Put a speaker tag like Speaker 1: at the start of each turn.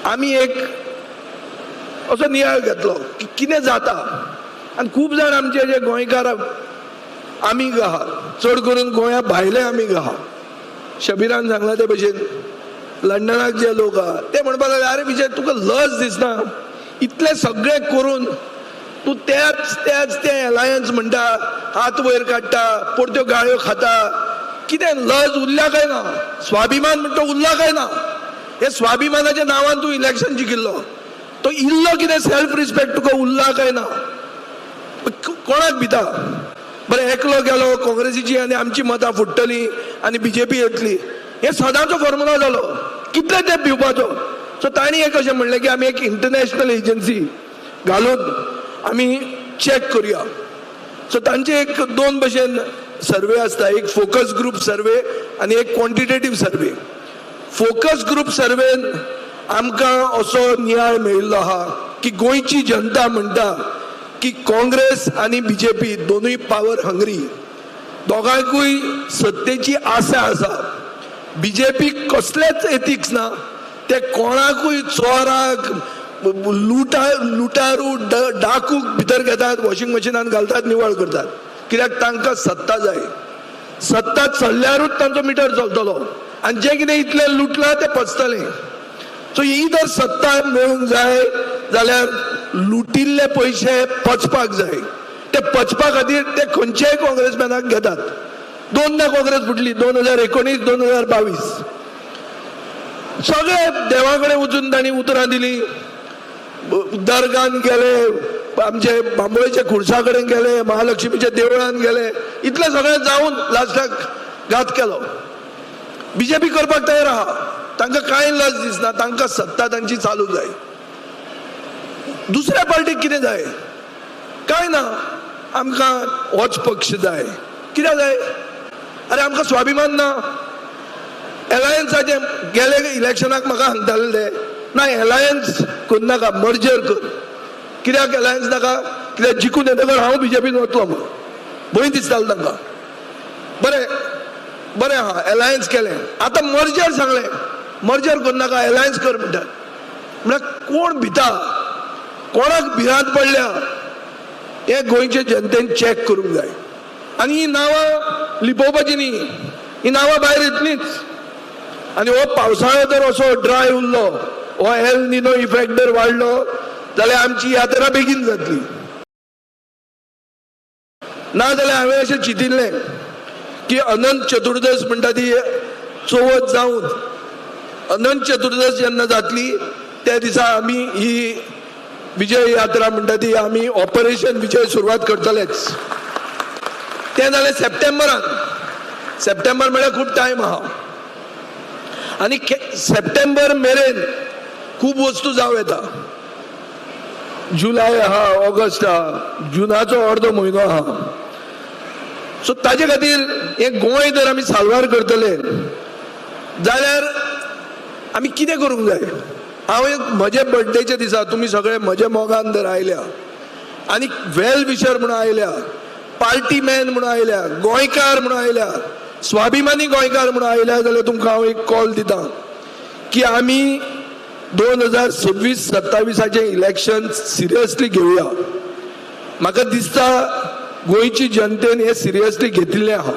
Speaker 1: आमी एक असो नियाळ घेतलो की कितें जाता. आनी खूब जाण आमचे जे गोंयकार आमीग आहा, चड करून गोंया भायले आमीग आहा, शबीरान सांगला ते भशेन लंडनाक जे लोक आहा ते म्हणपाक लागले, आरे विजय तुका लज दिसना, इतलें सगळें करून तूं त्याच त्याच ते एलायन्स म्हणटा, हात वयर काडटा, परत्यो गाळ्यो खाता, कितें लज उरल्या काय ना, स्वाभिमान म्हणटा उरला काय ना? हे स्वाभिमानाच्या नांवान तूं इलेक्शन जिखिल्लो, तो इल्लो कितें सेल्फ रिस्पेक्ट तुका उरला काय ना? कोणाक भिता? बरें, एकलो गेलो काँग्रेसीची आनी आमची मतां फुट्टली आनी बीजेपी येतली, हे सदांचो फॉर्मुला जालो, कितले ते भिवपाचो. सो तांणी एक अशें म्हणलें की आमी एक इंटरनॅशनल एजन्सी घालून आमी चॅक करुया. सो तांचे एक दोन भशेन सर्वे आसता, एक फोकस ग्रुप सर्वे आनी एक क्वॉन्टिटेटीव सर्वे. फोकस ग्रुप सर्वेन आमकां असो नियाळ मेळिल्लो आहा की गोंयची जनता म्हणटा की काँग्रेस आनी बीजेपी दोनूय पावर हंग्री, दोगांकूय सत्तेची आशा आसा. बीजेपी कसलेच एथिक्स ना, ते कोणाकूय चोराक, लुटारू, डाकूक भितर घेतात, वॉशिंग मशिनान घालतात, निवळ करतात, कित्याक तांकां सत्ता जाय. सत्ता चल्ल्यारूच तांचो मिटर चलतलो आनी जें कितें इतलें लुटलां तें पचतलें. सो ही जर सत्ता मेळूंक जाय जाल्यार लुटिल्ले पयशे पचपाक जाय. ते पचपा खातीर ते खंयच्याय काँग्रेसमॅनाक घेतात. दोनदा काँग्रेस फुटली, 2019, 2022. सगळे देवा कडेन वचून तांणी उतरां दिली, दर्गान गेले, आमचे बांबोळेच्या खुर्सा कडेन गेले, महालक्ष्मीच्या देवळान गेले, इतले सगळे जावन लास्टाक घात केलो. बीजेपी करपाक तयार आहा, तांकां कांय लज दिसना, तांकां सत्ता तांची चालू जाय. दुसऱ्या पार्टीक कितें जाय? कांय ना, आमकां होच पक्ष जाय. कित्याक जाय? अरे आमकां स्वाभिमान ना. एलायन्साचे गेले इलेक्शनाक म्हाका सांगताले ते, ना एलायन्स करनाका, मर्जर कर. कित्याक एलायन्स नाका? कित्याक जिखून येतकर हांव बीजेपीन वतलो म्हणून भंय दिसतालो तांकां. बरें बरें आहा, एलायन्स केलें, आतां मर्जर सांगलें, मर्जर करनाका, एलायन्स कर म्हणटात. म्हळ्यार कोण भिता, कोणाक भिरांत पडल्या हें गोंयचे जनतेन चॅक करूंक जाय. आनी ही नांवां लिपोवपाची न्ही, ही नांवां भायर येतलींच. आनी हो पावसाळो जर असो ड्राय उरलो, हो एल निनो इफेक्ट जर वाडलो जाल्यार आमची यात्रा बेगीन जातली. ना जाल्यार हांवें अशें चिंतिल्लें की अनंत चतुर्दश म्हणटा ती चवथ जावन अनंत चतुर्दश जेन्ना जातली त्या दिसा आमी ही विजय यात्रा म्हणटा ती आमी ऑपरेशन विजय सुरवात करतलेच. तें जालें सप्टेंबरान. सप्टेंबर म्हळ्यार खूब टायम आहा आनी सप्टेंबर मेरेन खूब वस्तू जावं येता. जुलय आहा, ऑगस्ट आहा, जुनाचो अर्दो म्हयनो आहा. सो ताजे खातीर हें गोंय जर आमी साल्वार करतले जाल्यार आमी कितें करूंक जाय? हांव एक म्हजे बर्थडेच्या दिसा तुमी सगळे म्हज्या मोगान जर आयल्या आनी वेल विशर म्हणून आयल्या, पार्टी मॅन म्हणून आयल्या, गोंयकार म्हणून आयल्या, स्वाभिमानी गोंयकार म्हणून आयल्या जाल्यार तुमकां हांव एक कॉल दिता की आमी 2026-27 इलेक्शन सिरियसली घेवया. म्हाका दिसता गोंयची जनतेन हें सिरियसली घेतिल्लें आहा.